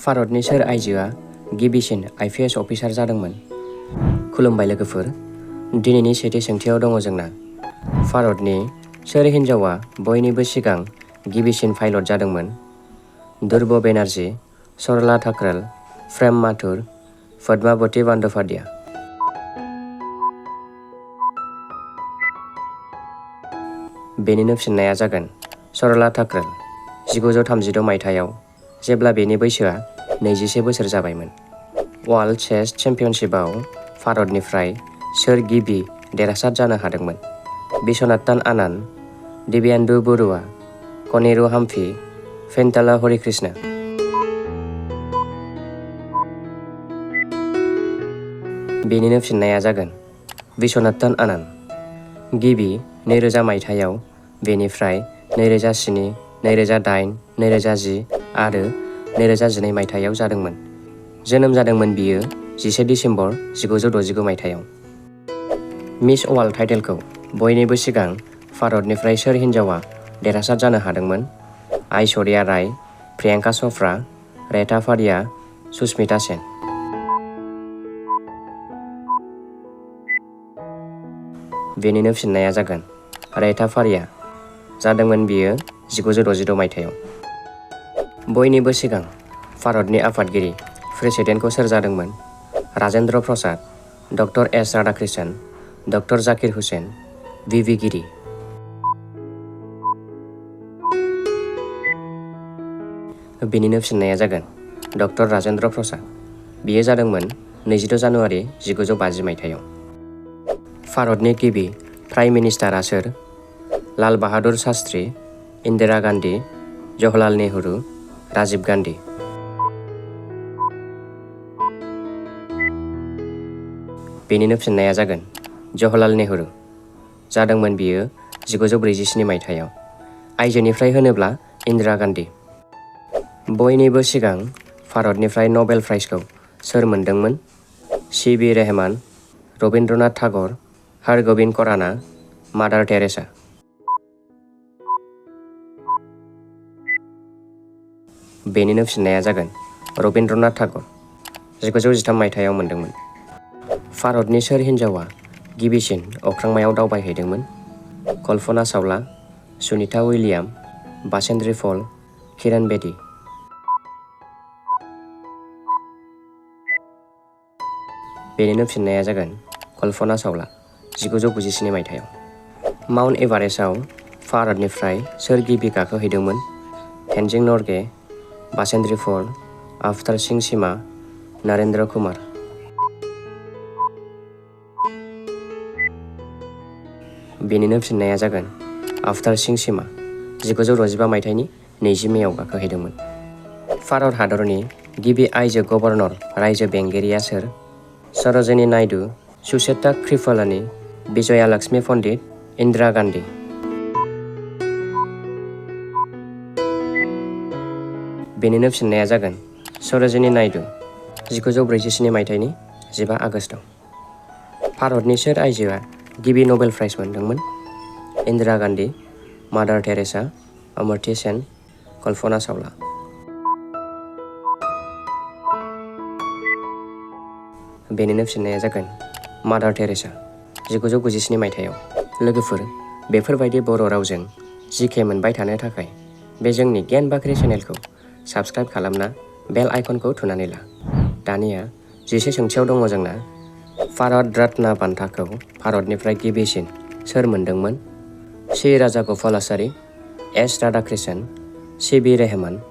भारतनि सोर आइजोआ गिबिसिन IPS अफिसार जादोंमोन? खुलुमबाय लोगोफोर, दिनैनि सेथि सोंथियाव दङ जोंना भारतनि सोर हिन्जावा बयनिबो सिगां गिबिसिन पाइलट जादोंमोन? दुर्ब बेनार्जी, सरला ठाकरेल, प्रेम माथुर, पद्मावती बंदोपाध्याय। बेनिनो फिननाया जागोन सरला ठाकरेल। 1936 मायथाइयाव जेब्ला बेनि बैसोआ 21 बोसोर जाबायमोन। वर्ल्ड चेस चेम्पियनशिपआव भारतनिफ्राय सोर गिबि देरहासार जानो हादोंमोन? बिश्वनाथन आनन्द, दिव्येन्दु बरुवा, कनेरु हाम्फी, फेन्टाला हरिकृष्ण। बेनिनो फिननाया जागोन बिश्वनाथन आनन्द। गिबि 2000 मायथाइयाव बेनिफ्राय 2007, 2008, 2010 आरो 2011 मायथाइयाव जादोंमोन। जोनोम जादोंमोन बियो 11 दिसेम्बर 1969 मायथाइयाव। मिस वर्ल्ड टाइटेलखौ बयनिबो सिगां भारतनिफ्राय सोर हिन्जावा देरहासार जानो हादोंमोन? ऐश्वर्या राय, प्रियंका चोप्रा, रेखा फारिया, सुष्मिता सेन। बेनिनो फिननाया जागोन रेखा फारिया। जादोंमोन बियो 1966 मायथाइयाव। बयनिबो सिगां भारतनि आफादगिरि प्रेसिडेन्टखौ सोर जादोंमोन? Rajendra Prasad, doctor S Radhakrishnan, doctor Zakir Hussain, V V Giri. बेनिनो फिननाया जागोन डक्टर राजेन्द्र प्रसाद। बियो जादोंमोन 26 जानुवारि 1950 मायथाइयाव। भारतनि गिबि प्राइम मिनिस्टारा सोर? लाल बाहादुर शास्त्री, इन्दिरा गान्धी, जवाहरलाल नेहरू, राजीव गान्धी। बेनिनो फिननाया जागोन जवाहरलाल नेहरू। जादोंमोन बियो 1947 मायथाइयाव। आइजोनिफ्राय होनोब्ला इन्दिरा गान्धी। बयनिबो सिगां भारतनिफ्राय नबेल प्राइजखौ सोर मोनदोंमोन? CB रहमान, रबीन्द्रनाथ ठाकुर, हरगोबिन्द खुराना, मादार टेरेसा। बेनिनो फिननाया जागोन रबीन्द्रनाथ ठाकुर। 1913 मायथाइयाव मोनदोंमोन। भारतनि सोर हिन्जावा गिबिसिन अख्रांमायाव दावबायहैदोंमोन? कल्पना चावला, सुनीता उइलियाम, बासेन्द्री पल, किरण बेदी। बेनिनो फिननाया जागोन कल्पना चावला। 1997 मायथाइयाव। माउन्ट एभारेस्टआव भारतनिफ्राय सोर गिबि गाखोहैदोंमोन? तेनजिं नर्गे, बासेन्द्री पल, अवतार सिंह चीमा, नरेन्द्र कुमार। बेनिनो फिननाया जागोन अवतार सिंह चीमा। 1965 मायथाइनि 20 मेआव गाखोहैदोंमोन। भारत हादरनि गिबि आइजो गभर्नर रायजो बेंगिरिया सोर? सरोजिनी नायडू, सुचेता कृपलानी, विजया लक्ष्मी पंडित, इन्दिरा गान्धी। बेनिनो फिननाया जागोन सरोजिनी नायडू। 1947 मायथाइनि 15 आगष्टआव। भारतनि सोर आइजोआ गिबि नबेल प्राइज मोनदोंमोन? इन्दिरा गान्धी, मादार टेरेसा, अमर्त्य सेन, कल्पना चावला। बेनिनो फिननाया जागोन मादार टेरेसा। 1997 मायथाइयाव। लोगोफोर, बेफोरबायदि बर' रावजों GK मोनबाय थानो थाखाय बे जोंनि गियान बाख्रि चेनेलखौ साबस्क्राइब खालामना बेल आइकनखौ थुनानै ला। दानिया 11 सोंथियाव दङ जोंना भारत रत्न बान्थाखौ भारतनिफ्राय गिबिसिन सोर मोनदोंमोन? C Rajagopalachari, S Radhakrishnan, CB Rahman,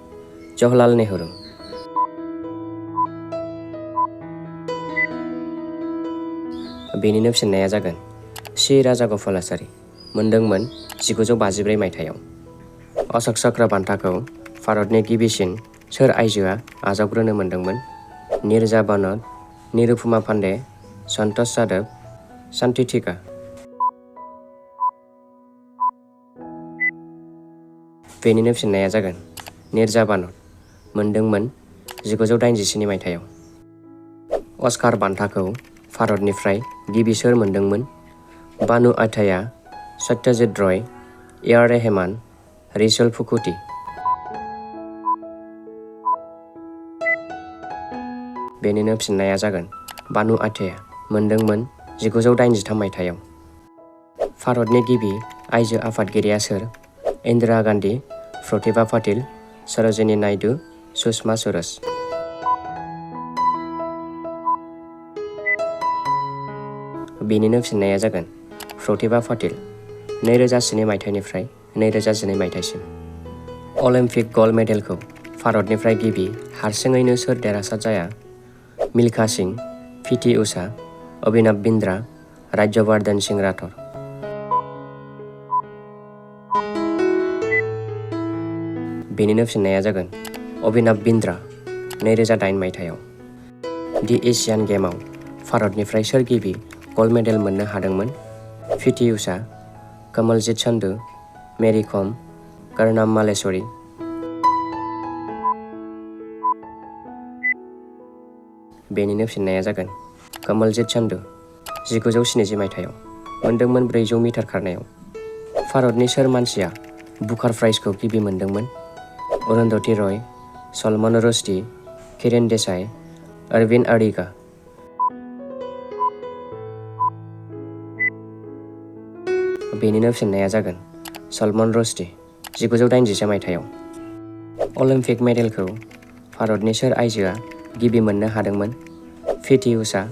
Jawaharlal Nehru. बेनिनो फिननाया जागोन C राजागोपालाचारी। मोनदोंमोन 1954 मायथाइयाव। अशोक चक्र बान्थाखौ भारतनि गिबिसिन सोर आइजोआ आजावग्रोनो मोनदोंमोन? नीरजा बनत, निरुपमा पांडे, संतोष जाधव, शांति थिका। बेनिनो फिननाया जागोन नीरजा बनत। मोनदोंमोन 1987 मायथाइयाव। अस्कार बान्थाखौ भारतनिफ्राय गिबि सोर मोनदोंमोन? बानु आथाया, सत्यजित रॉय, ए.आर. रहमान, रिचल फुकुटी। बेनिनो फिननाया जागोन बानु आटेया मोनदोंमोन 1983 मायथाइयाव। भारतनि गिबि आइजो आफादगिरिया सोर? इन्दिरा गान्धी, प्रतिभा पाटिल, सरोजिनी नायडू, सुषमा स्वराज। बेनिनो फिननाया जागोन प्रतिभा पाटिल 2007 मायथाइनिफ्राय 2012 मायथाइसिम। अलिम्पिक गल्ड मेडेलखौ भारतनिफ्राय गिबि हारसिङैनो सोर देरहासार जाया? मिल्खा सिं, पिटि उषा, अभिनव बिन्द्रा, राज्यवर्धन सिं राठौर। बेनिनो फिननाया जागोन अभिनव बिन्द्रा 2008 मायथाइयाव। दि एशियान गेमाव भारतनिफ्राय सोर गिबि गल्ड मेडेल मोननो हादोंमोन? पिटि उषा, कमलजीत संधू, मेरी कम, कर्णम मालेश्वरी। बेनिनो फिननाया जागोन कमलजीत संधू 1970 मायथाइयाव मोनदोंमोन 400 मिटार खारनायाव। भारतनि सोर मानसिया बुकार प्राइजखौ गिबि मोनदोंमोन? अरुंधति रय, सलमान रुश्दी, किरण देसाई, अरविंद अडिगा। बेनिनो फिननाया जागोन सलमान रुश्दी 1981 मायथाइयाव। अलिम्पिक मेडेलखौ भारतनि सोर आइजोआ गिबि मोननो हादोंमोन? पिटि उषा,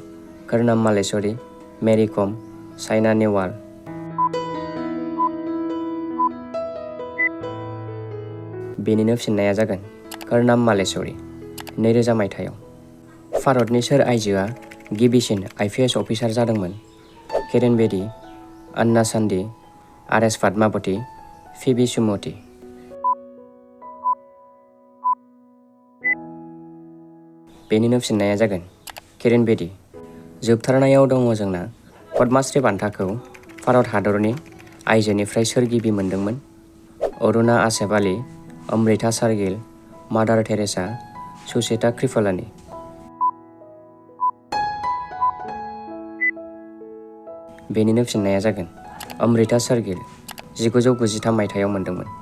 कर्णम मालेश्वरी, मेरी कम, साइना नेहवाल। बेनिनो फिननाया जागोन कर्णम मालेश्वरी 2000 मायथाइयाव। भारतनि सोर आइजोआ गिबिसिन आइपिएस अफिसार जादोंमोन? किरण बेदी, अन्ना चांडी, आर.एस. पद्मावती, पि.बि. सुमति। बेनिनो फिननाया जागोन किरण बेदी। जोबथारनायाव दङ जोंना पद्मश्री बान्थाखौ भारत हादरनि आइजोनिफ्राय सोर गिबि मोनदोंमोन? अरुणा आसेफ आली, अमृता शार्गिल, मादार टेरेसा, सुचेता कृपलानी। बेनिनो फिननाया जागोन अमृता शार्गिल 1993 मायथाइयाव मोनदोंमोन।